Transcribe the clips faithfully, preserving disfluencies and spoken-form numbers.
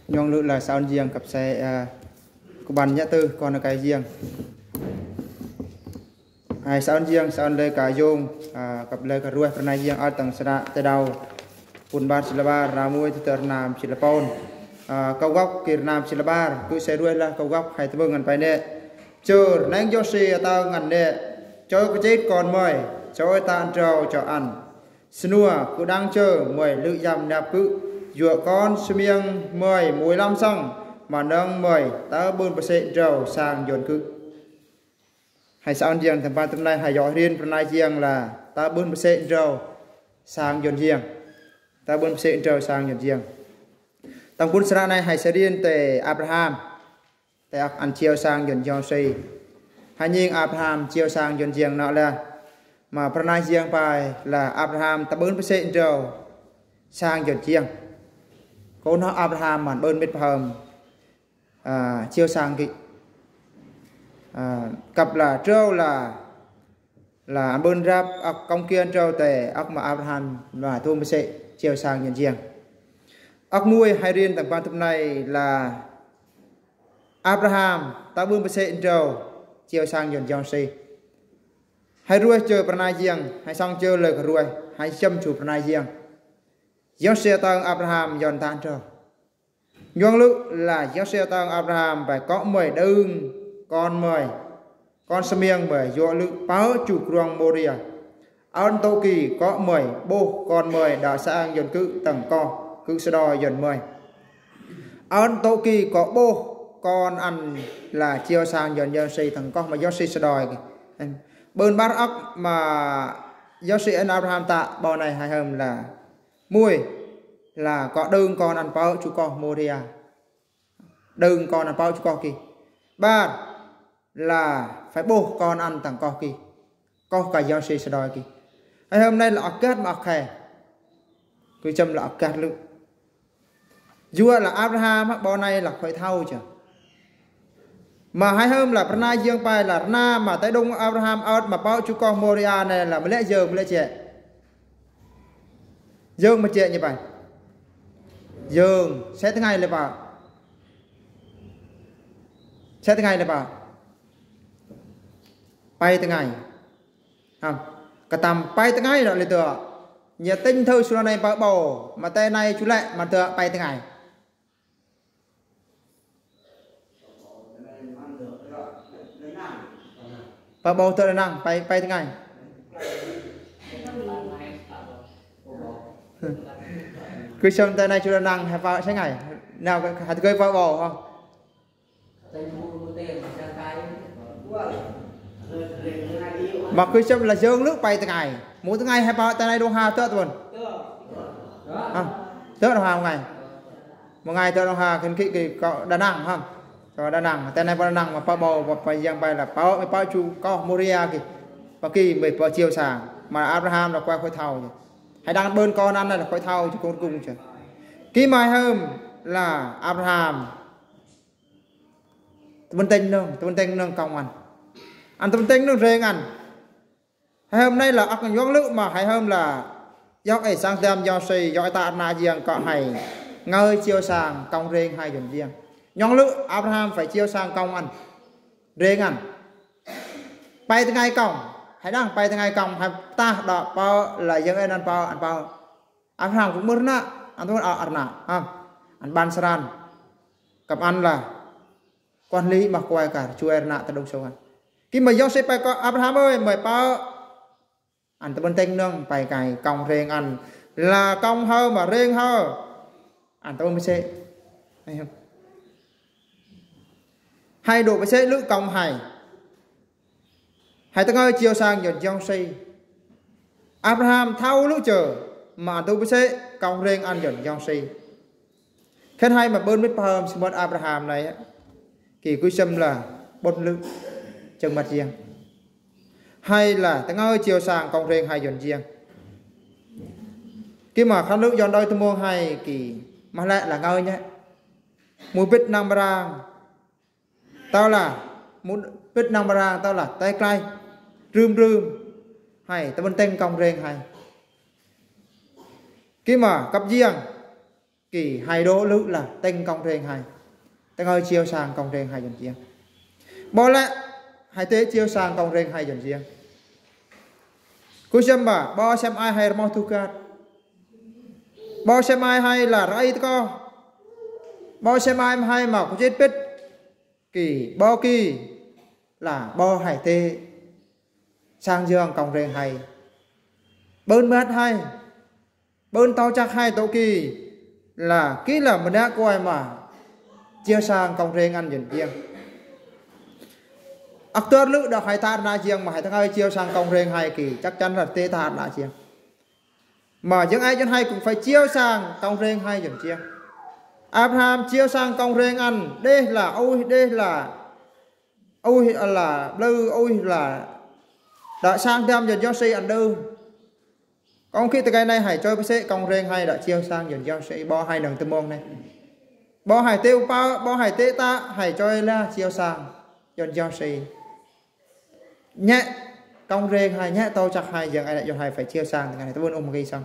Nhŏng lư̆ lah sa ơn jing cắp sa, a, kơ ban nhă tư kon kay jing. Hai sa ơn jing, sa ơn lơi kơ yong, a, cắp lơi kơ ruai pơrnai jing ăt tang sra tơdău. Pun bar sila bar, ra mui tơ rơnam sila pon. A, kơ găk kơ rơnam sila bar, kơ sa ruai lah kơ găk hai tơbơ̆ng ngăn pai nĕ. Chơr, neng Yôsê atao ngăn nĕ. Choi kơ chết kon mơi, choi ta ăn trâu cho ăn. Sơnua, kơ đang chơ mơi lư̆ yăm năp kơ, yua kon sơmiăng mơi mui lăm săng, mă nơ̆ng mơi tơ bưn pơsĕ trâu sang Yuăn kơ. Hai sa ơn jing tơm ban tơm nai hai yŏ rin pơrnai jing lah tơ bưn pơsĕ trâu sang Yuăn jing. Tơ bưn pơsĕ trâu sang Yuăn jing. Tang bưn sra nai hai sa rin tơ Abraham. Tơ ăk ăn chiêu sang Yuăn jing si. Hai nhing Abraham chiêu sang Yuăn jing nă lah. Mă pơrnai jing pai lah Abraham tơ bưn pơsĕ trâu sang Yuăn jing. Kơ nă Abraham mă bưn mĭt pơhơm, a, chiêu sang kơ. A, cắp lah trâu lah, lah ăn bưn răp ăk công kiên trâu tơ ăk mă Abraham mă tôm pơsĕ chiêu sang Yuăn jing. Ăk mui hai rin tang ban tơm nai lah Abraham tơ bưn pơsĕ trâu chiêu sang Yuăn jing si. Hai ruai chơ pơrnai jing, hai săng chơ lơi kơ ruai, hai săm chu pơrnai jing. Yôsê atao Abraham Yuăn tơ ăn trâu. Nhŏng lư̆ lah Yôsê atao Abraham pai kŏ mơi đơng kon mơi, kon sơmiăng mơi yua lư̆ pơ chu kruang Môria. Ăn tŏ ki kŏ mơi ƀuh kon mơi đă sang Yuăn kơ tang koh, kơ sơđoi Yuăn mơi. Ăn tŏ ki kŏ ƀuh kon ăn lah chiêu sang Yuăn jing si tang koh mă Yôsê sơđoi kơ. Bưn bar ăk mă Yôsê ăn Abraham tă ƀon nai hai hơm lah. Mui, lah kŏ đơng kon ăn pơ chu koh Môria. Đơng kon ăn pơ chu koh ki. Bar, lah phải ƀuh kon ăn tang koh ki. Koh kơ Yôsê sơđoi ki. Hai hơm nai lah ăk găt mă ăk khe. Kơ chăm lah ăk găt lư̆. Yua lah Abraham hă ƀon nai lah khuai thâo chơ. Mă hai hơm lah pơrnai jing pai lah rơna mă tơ đŭng Abraham ăt mă pơ chu koh Môria nai lah mă lĕ yơng mă lĕ che. Yơng mă che nhi pai. Yơng, se tơngai lĕ pă. Se tơngai lĕ pă. Pai tơngai. Hăm. Kơtăm pai tơngai lah lĕ tơ. Nhi tinh thơ su nai pơ ƀâo, mă tơ nai chu lĕ mă tơ pai tơngai. Pơ ƀâo tơ Đà Nẵng, pai, pai tơngai. Kơ sơm tơ nai chu Đà Nẵng, hai pơ se ngai. Nao, hai tơgơi pơ ƀâo, hă. Mă kơ sơm lah yơng lư̆ pai tơngai. Mŭ tơngai hai pơ tơ nai Đông Hà tơ tuan. Hă? Tơ Đông Hà mŭ ngai. Mŭ ngai tơ Đông Hà khân khị kơ Đà Nẵng hăm. Tơ Đà Nẵng, tơ nai pơ Đà Nẵng mă pơ ƀâo, pơ, pơ yang pai lah pơ, mă pơ chu koh Môria kơ. Pơ kơ mă pơ chiêu sang. Mă Abraham lah khuai khuai thâo. Hai đang bưn kon ăn lah khuai thâo chu kông kông chơ. Kơ mă hơm lah Abraham. Tơbŭn têng nơ̆ng, tơbŭn têng nơ̆ng kông ăn. Ăn tơbŭn têng nơ̆ng rêng ăn. Hai hơm nai lah ăk yơng lư̆ mă hai hơm lah. Yŏk ê sang tơm yŏng si, yŏk ê ta na jiăng kơ hai. Ngơi chiêu sang kông rêng hai Yuăn jiăng. Yơng lư̆ Abraham phải chiêu sang kông ăn. Rêng ăn. Pai tơngai kông. Hai đang pai tơngai kông, hai tah đă pơ lah yơng ê ăn pơ, ăn pơ. Abraham kŭ mơ̆r nă, ăn tơbŭn ơ, ơ nă, hăm. Ăn ban sơran. Kăp ăn lah. Quản lý mă khuai kar, chuer nă tơdŭng sâu ăn. Kơ mă Yôsê pai kơ Abraham ơi, mơi pơ. Ăn tơbŭn têng nơ̆ng pai kai kông rêng ăn. Lah kông hơ mă rêng hơ. Ăn tơbŭn pơsê. Hai đô pơsê lư̆ kông hai. Hai tơngơi chiêu sang Yuăn yŏng si. Abraham thâo lư̆ chơ, mă ăn tơbŭn pơsê kông rêng ăn Yuăn yŏng si. Khân hai mă bưn mĭt pơhơm sơmơ̆t Abraham nai. Kơ kŭ sơm lah bŭn lư̆ chơng măt jiăng. Hai lah tơngơi chiêu sang kông rêng hai Yuăn jiăng. Kơ mă khăn lư̆ Yuăn đôi tơmông hai kơ mă lĕ lah ngơi nhĕ. Mŭ bĭt năng mrang. Tơ lah, mŭ bĭt năng mrang tơ lah, tơi klai. Rưm rưm. Hai, tơbŭn têng kông rêng hai. Kơ mă, kăp jiăng. Kì hai đô lư̆ lah têng kông rêng hai. Tơngơi chiêu sang kông rêng hai dơn chiăng. Bô lĕ hai tê chiêu sang kông rêng hai dơn chiăng. Ku sem ba, bô sem ai hai rơmô tu kat. Bô sem ai hai lah rơi tơ kô. Bô sem ai hai mă ku chit pit. Kì bô kì lah bô hai tê sang jơng kông rêng hai. Bơn mơt hai. Bơn tâu chăk hai tô kì lah kì lah mơnă kuai mă chiêu sang kông rêng ăn dơn chiăng. Ăk tơr lư̆ đŏk hai tar na chiăng mă hai tơngơi chiêu sang kông rêng hai kì chắc chắn lah tê tar na chiăng. Mă jơng ai dơn hai kŭng phải chiêu sang kông rêng hai dơn chiăng. Abraham chiêu sang kông rêng ăn đêh lah ôi đêh lah ôi lah blư ôi lah đă sang dăm dơn jao si ăn đơ. Kông kì tơgay nai hai choi pơsĕ kông rêng hai đă chiêu sang dơn jao si bô hai nâng tơmông nai. Bô hai tê u pao bô hai tê ta hai choi lah chiêu sang dơn jao si. Nhĕ kông rêng hai nhĕ tâu chăk hai jơng ai đă dơn hai phải chiêu sang tơgay nai tơbơn ôm kì sang.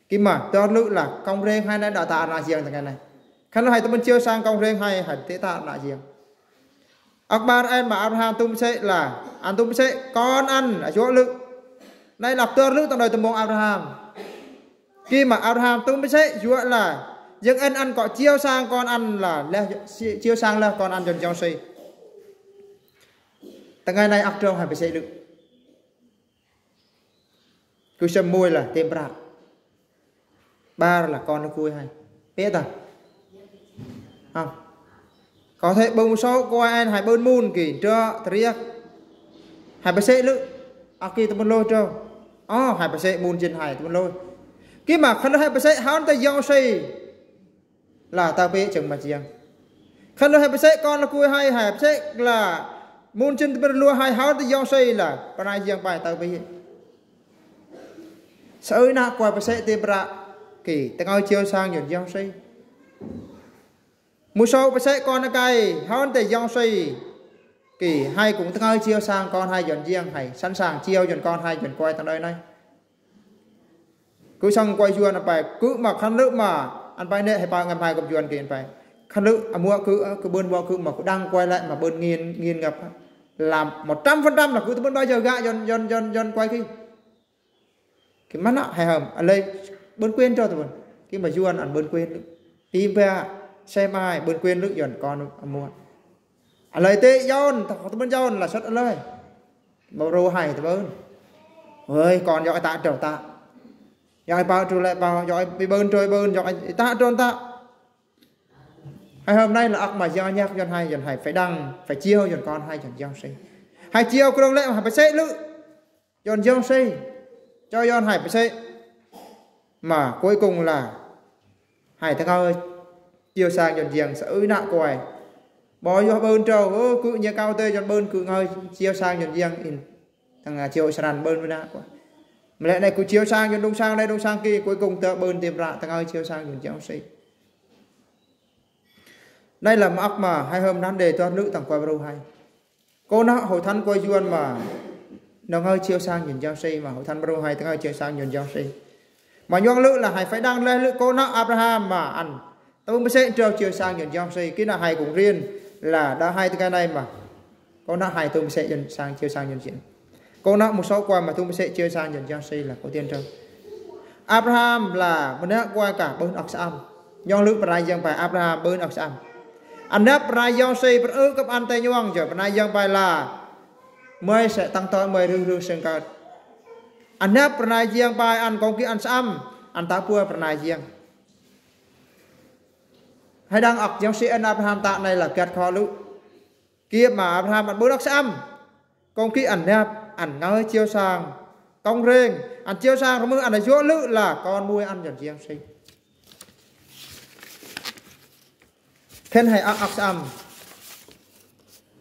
Kì mă tơr lư̆ lah kông rêng hai nai đă ta na chiăng tơgay nai. Khăn lư̆ hai tơbơn chiêu sang kông rêng hai hai tê ta na chiăng. Ăk bar ăn mă Abraham tŭm pơsĕ lah ăn tŭm pơsĕ kon ăn a juă lư̆. Nai lah tơr lư̆ tơng đôi tơmông Abraham. Kì mă Abraham tŭm pơsĕ juă lah jơng ăn ăn kŏ chiêu sang kon ăn lah lĕ chiêu sang lah kon ăn dơn jao si. Tơngơi nai ăk trong hai pơsĕ lư̆. Ku sem môi lah têm prăk. Bar lah kon lơ kui hai. Pê ta. Hăm. Kơ thê bơ̆n sâu kuai ăn hai bơn mun kì trơ triak. Hai pơsĕ lư̆. Ăk kì tơbơn lôi trơ. Ơ hai pơsĕ mun jên hai tơbơn lôi. Kì mă khăn lư̆ hai pơsĕ hăn tơ jao si. Lah tao pê chơng mă chiăng. Khăn lư̆ hai pơsĕ kon lơ kui hai hai pơsĕ lah mun jên tơbơn lôi hai hăn tơ jao si lah pơnai jiăng pai tao pê. Sa ơi nă kuai pơsĕ têm prăk kì tơngơi chiêu sang dơn jao si. Mŭ sâu pơsĕ kon nă kai hăn tơ jao si. Kì hai kŭng tơngơi chiêu sang kon hai dơn jiăng hai sẵn sàng chiêu dơn kon hai dơn kuai tơng đôi nai. Kŭ săng kuai yuan ăn pai kŭ mă khăn lư̆ mă ăn pai nĕ hai pă ngăm hai gơ̆p yuan kì ăn pai. Khăn lư̆ a muă kŭ kŭ bơn muă kŭ mă kŭ đang kuai lĕ mă bơn ngin ngin ngăp. Lah một trăm phần trăm lah kŭ tơbơn ba jao gă yuan yuan yuan yuan kuai kì. Kì mă nă hai hăm a lơi bơn quyền trơ tơbơn. Kì mă yuan ăn bơn quyền lư̆. Têm pă sem ai bơn quyền lư̆ yuan kon a muă. A lơi tê yuan tơ tơbơn yuan lah săt a lơi. Bơrô hai tơbơn. Hơi kon yua ai ta trơ ta. Yua ai pao trơ lĕ pao yua ai bơn trơ bơn yua ai ta trơ ta. Hai hôm nay là ăk mă yua nhăk yua hai yua hai phải đăng phải chiêu yua kon hai yua yua si. Hai chiêu krong lĕ hai pơsĕ lư̆. Yua yua si. Cho yua hai pơsĕ. Mà cuối cùng là hai tơngơi chiêu sang yua yua sa ơi nă kuai. Bơ yua bơn trơ ơ kŭ nhia kâu tê yua bơn kŭ ngơi chiêu sang yua yua in. Tơngơi chiêu sran bơn mơnă kuai. Mă lĕ nai kŭ chiêu sang yua đung sang nai đung sang kì cuối cùng tơ bơn têm prăk tơngơi chiêu sang yua yua si. Nai là mă ăk mă hai hôm năn đê tuan lư̆ tơng kuai bơrô hai. Kơ nă hô thăn kuai yuan mă nơngơi chiêu sang yua yua si mă hô thăn bơrô hai tơngơi chiêu sang yua yua si. Mă nhuang lư̆ là hai phải đăng lĕ lư̆ kơ nă Abraham mă ăn tơbơn pơsĕ trơ chiêu sang yua yua si kì nă hai kŭng rien là đă hai tơgay nai mă. Kơ nă hai tơbơn pơsĕ yua sang chiêu sang yua yua. Kơ nă mŭ sâu kuai mă tŭm pơsĕ chiêu sang yua yua si lah kơ tiên trơ. Abraham lah mơnă kuai kah bơn ăk sơăm. Nhuang lư̆ pơnai jiăng pai Abraham bơn ăk sơăm. Ăn năp pơnai yua si pơrơ kơp ăn tê nhuang jơ pơnai jiăng pai lah. Mơi sĕ tăng tơ mơi rư rư sơng kơt. Ăn năp pơnai jiăng pai ăn kông kì ăn sơăm. Ăn ta pua pơnai jiăng. Hai đăng ăk yua si ăn Abraham ta nai lah găt khŏ lư̆. Kì mă Abraham ăn bơn ăk sơăm. Kông kì ăn năp ăn ngơi chiêu sang. Kông rêng ăn chiêu sang rơmưh ăn a yua lư̆ là kon mui ăn yua yua si. Khen hai ăk ăk sơăm.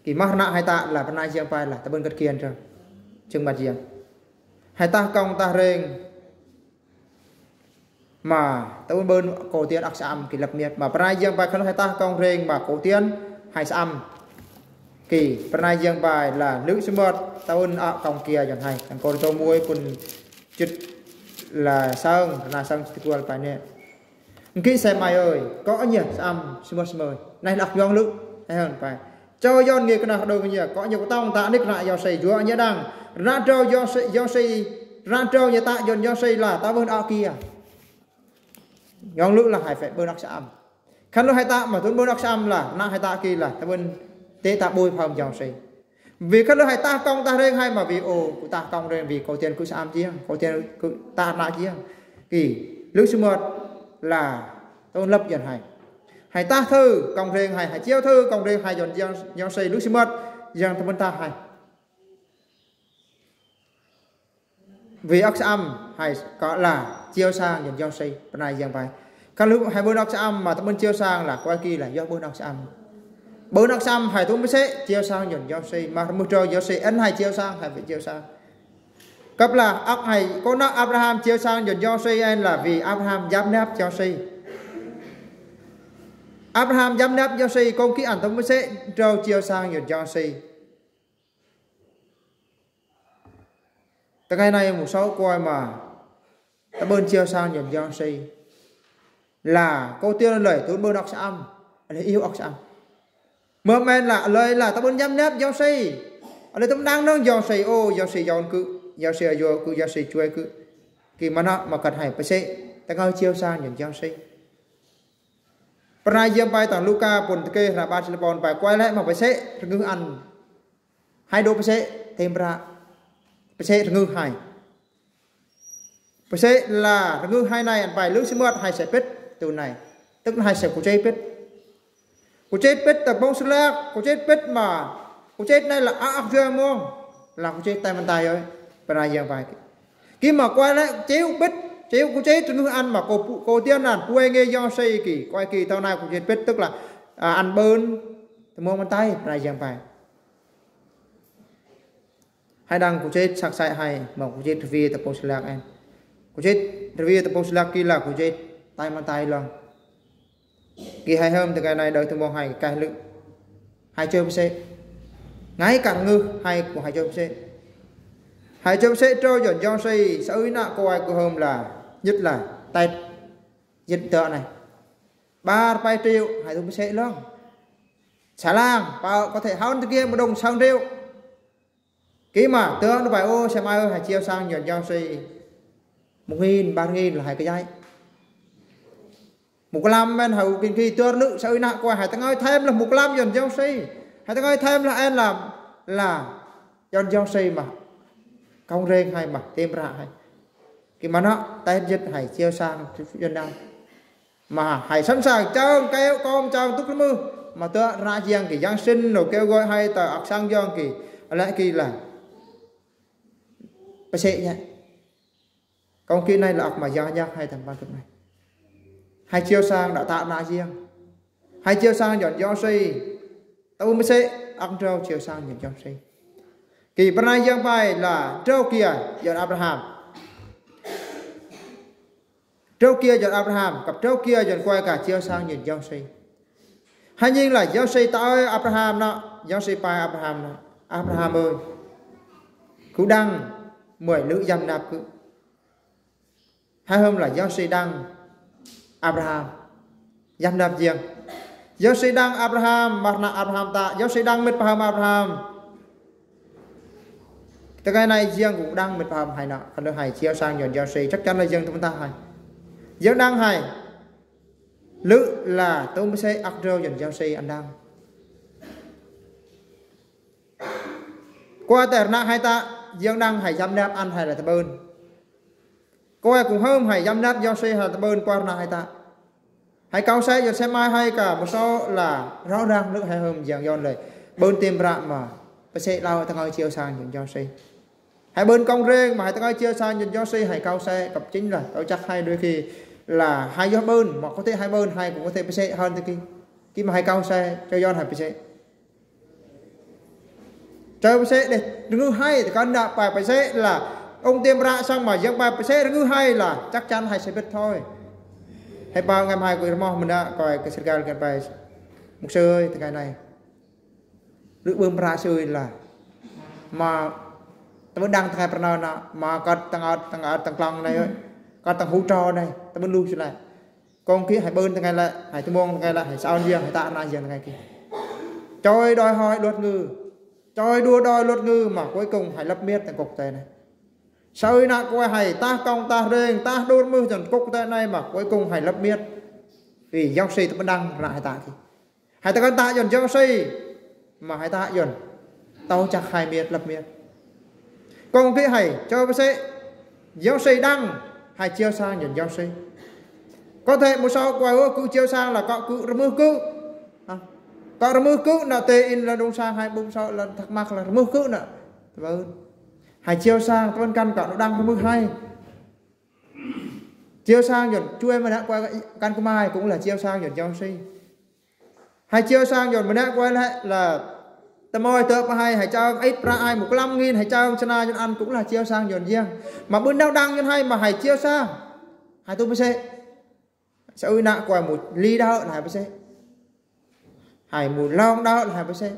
Kì mă nă hai ta là pơnai jiăng pai là tơbơn găt kian trơ. Chơng mă jiăng. Hai ta kông ta rêng. Mă tơbơn bơn kơ tiên ăk sơăm kì lăp miăt mă pơnai jiăng pai khăn hai ta kông rêng mă kơ tiên hai sơăm. Kì pơnai jiăng pai là lư̆ sơmơt tơbơn ăk kông kia yua hai. Tơng kơ tô mui pŭn chit là sơng, pơnai sơng chit kual pai nĕ. Nki sem ai ơi, kŏ nhi sơăm sơmơt sơmơi. Nai lăk yong lŭ, hai hơ̆n pai. Chơ yon ngi kơnang đơ̆ng nhi, kŏ nhi kơtong ta nik ră Yôsuê juă nhi đang. Ră trâu Yôsuê, Yôsuê, ră trâu nhi ta yon Yôsuê lah, ta bơ̆n ŏk kia. Yong lŭ lah hai phĕ bơ̆n ŏk sơăm. Khăn lŭ hai ta mă tŭn bơ̆n ŏk sơăm lah, ră hai ta ki lah, ta bơ̆n tĕ ta bui pham Yôsuê. Vì khăn lŭ hai ta kŏng ta reng hai mă vì ô, kŭ ta kŏng reng vì kâu tiên kŭ sơăm jiăng, kâu tiên kŭ ta nă jiăng. Ki, lŭ sơmơt lah, tŭn lăp yon hai. Hai ta thơ kŏng reng hai, hai chiêu thơ kŏng reng hai yon, yon, Yôsuê lŭ sơmơt, yang ta bơ̆n ta hai. Vì ŏk sơăm hai kŏ lah chiêu sang yon Yôsuê, pơnai yang pai. Khăn lŭ hai bơ̆n ŏk sơăm mă ta bơ̆n chiêu sang lah, kuai ki lah, yua bơ̆n ŏk sơăm. Bơ̆n ŏk sơăm hai tŭm pơsĕ chiêu sang yon Yôsuê, mă rơmưh trâu Yôsuê ăn hai chiêu sang, hai phĕ chiêu sang. Kăp lah, ŏk hai, kŏ nă Abraham chiêu sang yon Yôsuê ăn lah vì Abraham yap nap Yôsuê. Abraham yap nap Yôsuê, kŏng ki ăn tŭm pơsĕ trâu chiêu sang yon Yôsuê. Tơngai nai mŭ sâu kuai mă ta bơ̆n chiêu sang yon Yôsuê. Lah, kâu tiên lơi, tŭn bơ̆n ŏk sơăm. Lơi iu ŏk sơăm. Mơm ăn lah, lơi lah, ta bơ̆n yap nap Yôsuê. Lơi tŭm đang nơ̆ng Yôsuê, ô, Yôsuê yon kŭ, Yôsuê yua kŭ, Yôsuê chuai kŭ. Ki mă nă mă kăt hai pơsĕ, tơngai chiêu sang yon Yôsuê. Pơnai yang pai tang Luka pŭn tơkê ră ba chi lăp pôn pai kuai lĕ mă pơsĕ, rơngưh ăn. Hai dô pơsĕ, têm ră. Pơsĕ rơngưh hai. Pơsĕ lah rơngưh hai nai ăn pai lŭ sơmơt hai sĕ pĭt, tŭ nai. Tŭk hai sĕ kŭ chĕt pĭt. Kŭ chĕt pĭt ta pông sơlak, kŭ chĕt pĭt mă. Kŭ chĕt nai lah a ăk jua mông. Lah kŭ chĕt tai mơ̆n tai ơi. Pơnai yang pai ki. Ki mă kuai lĕ chĕt pĭt, chĕt kŭ chĕt rơngưh ăn mă kâu pu-, kâu tiên ăn, puai nge Yôsuê ki. Kuai ki tơngai kŭ chĕt pĭt tŭk lah, a, ăn bơ̆n. Tơ mông mơ̆n tai, pơnai yang pai. Hai đang kŭ chĕt săk sai hai, mă kŭ chĕt rơvê ta pông sơlak ăn. Kŭ chĕt rơvê ta pông sơlak ki lah kŭ chĕt tai mă tai lăng. Ki hai hơm tơngai nai đơi tơ mông hai kah lŭ. Hai chơ pơsĕ. Ngai kah ngư hai kŭ hai chơ pơsĕ. Hai chơ pơsĕ trâu yon Yôsuê, sa ơi nă kâu ai kŭ hơm lah, jĭt lah, tet. Jĭt tơ nai. Bar pai triệu, hai tŭm pơsĕ lăng. Sa lang, pă có thể hơn tơ kia mă dŏng sang triệu. Ki mă, tơ nă pai ô, sem ai ơi, hai chiêu sang yon Yôsuê. Một nghìn, ba nghìn lah hai kơ jai. Một lăm men hai u kin ki tơ nă, sa ơi nă kuai hai tơngai thêm lah một lăm yon Yôsuê. Hai tơngai thêm lah ăn lah, lah yon Yôsuê mă. Kŏng reng hai mă, têm ră hai. Ki mă nă, tai jĭt hai chiêu sang yon đang. Mă hai sẵn sàng chơng keo kôm chơng tŭk rơmưh. Mă tơ ră jiăng ki, yang sĭn nô kêu gọi hai tơ ăk sang yong ki. Lĕ ki lah pơsĕ nhă. Kŏng ki nai lah ăk mă yang nhă hai tơm păng kơp nai. Hai chiêu sang đă ta nă jiăng. Hai chiêu sang yon Yôsuê. Tŭm pơsĕ ăk trâu chiêu sang yon Yôsuê. Ki pơnai yang pai lah trâu kia yon Abraham. Trâu kia yon Abraham, kăp trâu kia yon kuai kah chiêu sang yon Yôsuê. Hai nhi lah Yôsuê ta ơi Abraham nă, Yôsuê pai Abraham nă. Abraham ơi. Kŭ đang mơi lŭ yăm năp kŭ. Hai hơm lah Yôsuê đang Abraham. Yăm năp jiăng. Yôsuê đang Abraham, mă nă Abraham ta, Yôsuê đang mĭt pơham Abraham. Tơngai nai jiăng kŭ đang mĭt pơham hai nă, khăn lŭ hai chiêu sang yon Yôsuê, chắc chắn lah jiăng tŭm ta hai. Jiăng đang hai. Lŭ lah tŭm pơsĕ ăk trâu yon Yôsuê ăn đang. Kuai tơ nă hai ta, jiăng đang hai yăm năp ăn hai lah ta bơ̆n. Kuai kŭng hơm hai yăm năp Yôsuê hai ta bơ̆n kuai nă hai ta. Hai kâu sĕ yon sem ai hai kah mă sâu lah, rao rang lŭ hai hơm jiăng yon lơi. Bơ̆n têm ră mă pơsĕ lao tơngai chiêu sang yon Yôsuê. Hai bơ̆n kŏng reng mă hai tơngai chiêu sang yon Yôsuê hai kâu sĕ kăp chính lah. Tơl chắc hai đôi khi lah hai yua bơ̆n, mă có thể hai bơ̆n, hai kŭ có thể pơsĕ hơn tơ ki. Ki mă hai kâu sĕ, cho yon hai pơsĕ. Chơ pơsĕ đeh, rơngư hai, tơ kăn đă pai pơsĕ lah. Ŏng têm ră sang mă, yang pai pơsĕ rơngư hai lah, chắc chắn hai sĕ pĭt thôi. Hai pă ngăm hai kŭ rơmoh mơnă, koi kơ sirkal kăn pai. Mục sư ơi, tơngai nai. Lŭ bơm ră sư ơi lah. Mă, tơmơ̆n đang tơngai pơrnao nă, mă kăt tơng ăt, tơng ăt, tơng klăng nai ơi. Kăt tơng hŭ trô nai, tơmơ̆n lu sư lah. Kông ký hãy bươn tơ ngai lĕ, hãy tơ mông tơ ngai lĕ, hãy sao ăn yơng, hãy ta na yơng tơ ngai ký. Chối đòi hỏi luật ngự. Chối đua đòi luật ngự mà cuối cùng hãy lấp miết tơ cục tơ nai. Sao ư nă quay hãy ta kông ta rêng, ta đua mưh chọn cục tơ nai mà cuối cùng hãy lấp miết. Vì giáo sư tơ bân đăng ră hãy ta ký. Hãy ta kơn ta yơn giáo sư. Mà hãy ta yơn. Tao chắc hãy miết lấp miết. Kông ký hãy, cho bác sĩ. Giáo sư đăng, hãy chiêu sang yơn giáo sư. Có thể một số quay ước cứ chiêu sang là có cứ rmưh cứ. Hả? Có rmưh cứ nă tê in là đông sang hãy bung sau là thắc mắc là rmưh cứ nă. Vâng. Hãy chiêu sang, tơ bân căn có nó đăng rmưh hãy. Chiêu sang yơn, chuê mà nă quay căn của mai cũng là chiêu sang yơn giáo sư. Hãy chiêu sang yơn mơnă quay lĕ là tơmoi tơp hãy, hãy chơng, ít pra ai, một lăm nghìn, hãy chơng, sơnă yơn ăn cũng là chiêu sang yơn yơng. Mà bươn đao đăng yơn hãy mà hãy chiêu sang. Hãy tu bơ sê. Sa ư nă quay một ly đao là hãy bơ sê. Hãy một lon đao là hãy bơ sê.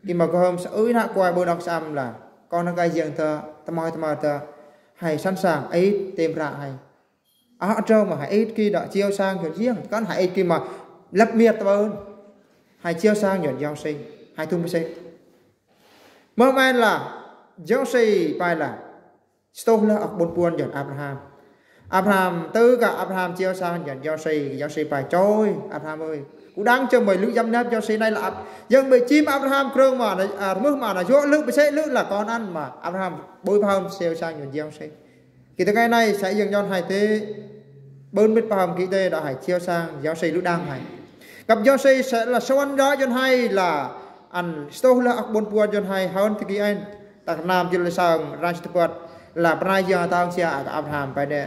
Ký mà kơhơm sa ư nă quay bươn đọc sam là. Kon nă kai yơng tơ, tơmoi tơmoi tơ. Hãy sẵn sàng, ít, têm pra hãy. Ơ, trâu mà hãy ít ký đọ chiêu sang yơn yơng. Kơn hãy ít ký mà lấp miết tơ bươn. Hãy chiêu sang yơn giáo sư. Hãy thung bơ sê. Mơ men là giáo sư pai là. Stôh lă ŏk ƀôn buôn yơn Abraham. Abraham, tơ ka Abraham chiêu sang yơn giáo sư, giáo sư pai chối. Abraham ơi. Kŭ đang chơm mơi lư̆ yăm năp giáo sư nai là Ab-, yơng mơi chim Abraham krơng mà, nă, à, rmưh mà, nă, yua lư̆ bơ sê lư̆ là kon ăn mà. Abraham, bôi paham chiêu sang yơn giáo sư. Ký tơ ngai nai, sa yơng yơn hãy tê. Bươn mĭt paham ký tê đa hãy chiêu sang, giáo sư lư̆ đang hãy. Kăp giáo sư sa là suan đa yơn hãy là ăn stôh lă ŏk ƀôn buôn yơn hãy hơn tơ ký ăn. Tăk nam jil sang, răng tơ pơt là pơnai yơng tang sia aka Abraham pai nê.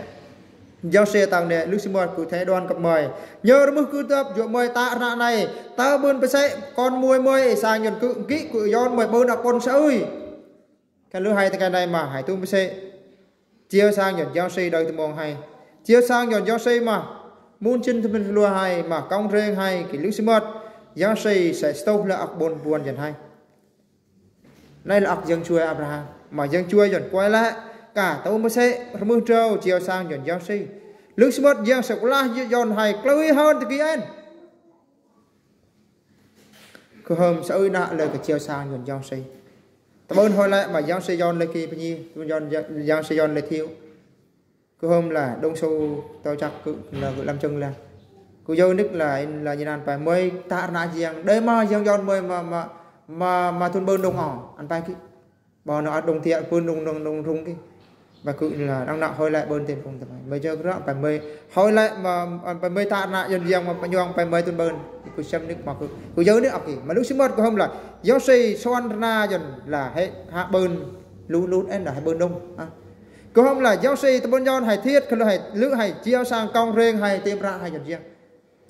Giáo sư tang nê, lư̆ sư mơt kŭ thê đoan kăp mơi. Nhơ rmưh kŭ tơp, yua mơi ta ră nai, ta bươn bơ sê, kon mơi mơi, sang yơn kŭ, ký kŭ yơn mơi bươn ăk ƀôn sa ư. Kăn lư̆ hãy tơ ngai nai mà hãy tu bơ sê. Chiêu sang yơn giáo sư đôi tơ mông hãy. Chiêu sang yơn giáo sư mà. Mưn chưn tơ mưn lua hãy mà kông rêng hãy ký lư̆ sư mơt. Giáo sư sa stôh lă ŏk ƀôn buôn yơn hãy. Nai lă ŏk yơng chuê Abraham. Mà yơng chuê yơn quay lă. Ka tơ bơ sê rmưh trâu chiêu sang yơn giáo sư. Lư̆ sư mơt yơng sa kŭ lah yơn hãy klơi hơn tơ ký ăn. Kơhơm sa ư nă lơi kơ chiêu sang yơn giáo sư. Tơ bươn hơi lĕ mà giáo sư yơn lơi ký pơ nhi, yơn, giáo sư yơn lơi thiu. Kơhơm là đông su tơ chắc kŭ là kŭ lăm chơng là. Kŭ yơn nik là in là nhi nan pai mơi ta ră nă yơng. Đơi mà yơn yơn mơi mà, mà, mà, mà thun bươn đông ŏ. Ăn pai ký. Bơ nă ăt đông thiă bươn đông, đông, đông rung ký. Bơ kŭ là đang nă hơi lĕ bươn tên rung tơ mai. Mơi jơ kră, pai mơi hơi lĕ mà, pai mơi ta ră nă yơn yơng mà pơnhuang pai mơi tun bươn. Kŭ sem nik mà kŭ, kŭ yơn nik ăk ký. Mà lư̆ sư mơt kơhơm là. Yơn sư suan ră nă yơn là hê, hă bươn. Lŭ, lŭ, en là hê bươn đông. Hă. Kơhơm là yơn sư tơ bươn yơn hãy thiêt, kơ lư̆ hãy, lư̆ hãy chiêu sang kông rêng hãy têm pra hãy yơn yơng.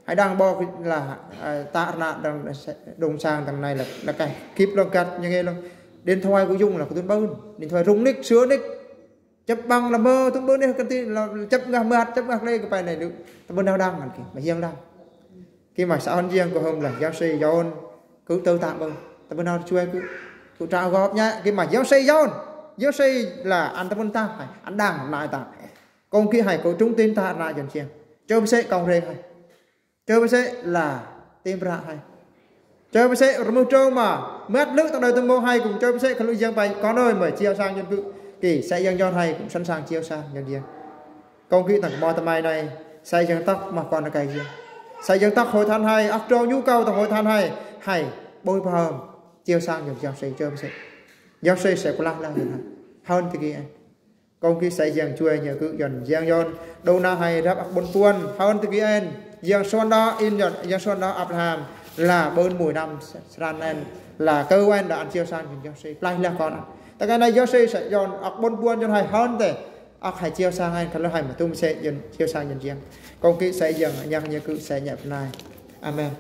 Hãy đang bơ kŭ là, à, ta ră nă đang đông sang tang nai là, là cái kíp lông cắt như nghe lông. Điện thoại kŭ dùng là kŭ tun bươn. Điện thoại rung nik, sửa nik. Chăp băng là mơ, tun bươn nik kơ ti là chăp ngah mơt, chăp ngah lê kơ pai nai lư̆. Tơ bươn nao đang ăn ký, mà yơng đang. Ký mà sa ăn yơng kơhơm là giáo sư yơn, kŭ tơ ta bơ. Tơ bươn nao chuê kŭ, kŭ trao gop nhă, ký mà giáo sư yơn. Giáo sư là ăn tơ bươn ta hãy, ăn đang nai ta. Kông ký hãy kŭ trung tín ta nai yơn chiêng. Chơ bơ sê kông rêng hãy. Chơ bơ sê là têm pra hãy. Chơ bơ sê rmưh trâu mà. Mơt lư̆ tang đôi tơ mông hãy kŭm chơ bơ sê kơ lư̆ yơng pai. Kon ơi mơi chiêu sang yơn kŭ. Ký sa yơng yơn hãy kŭm sẵn sàng chiêu sang yơn yơng. Kông ký tang kơ mơ tơ mai nai. Sa yơng tŏk mà kon nă kai yơng. Sa yơng tŏk hội thánh hãy. Ăk trâu nhu cầu tang hội thánh hãy. Hãy. Bôi pơhơm. Chiêu sang yơn giáo sư chơ bơ sê. Giáo sư sa kŭ lah lah yơn hãy. Hơn tơ ký ăn. Kông ký sa yơng chuê nhơ kŭ yơn, yơng yơn, đô na hãy rap ăk ƀôn buôn, hơn tơ ký ăn, yơng suan đa in yơn, yơng suan đa Abraham, là bươn mười năm srăn ăn, là kơ ăn đa ăn chiêu sang yơn giáo sư, plai lah kon ăn. Tơ kơ nai giáo sư sa yơn, ăk ƀôn buôn yơn hãy hơn tơ, ăk hãy chiêu sang ăn, kơ lư̆ hãy mà tŭm sê yơn, chiêu sang yơn yơng. Kông ký sa yơng, nhăk nhơ kŭ sa nhăk nai. Amen.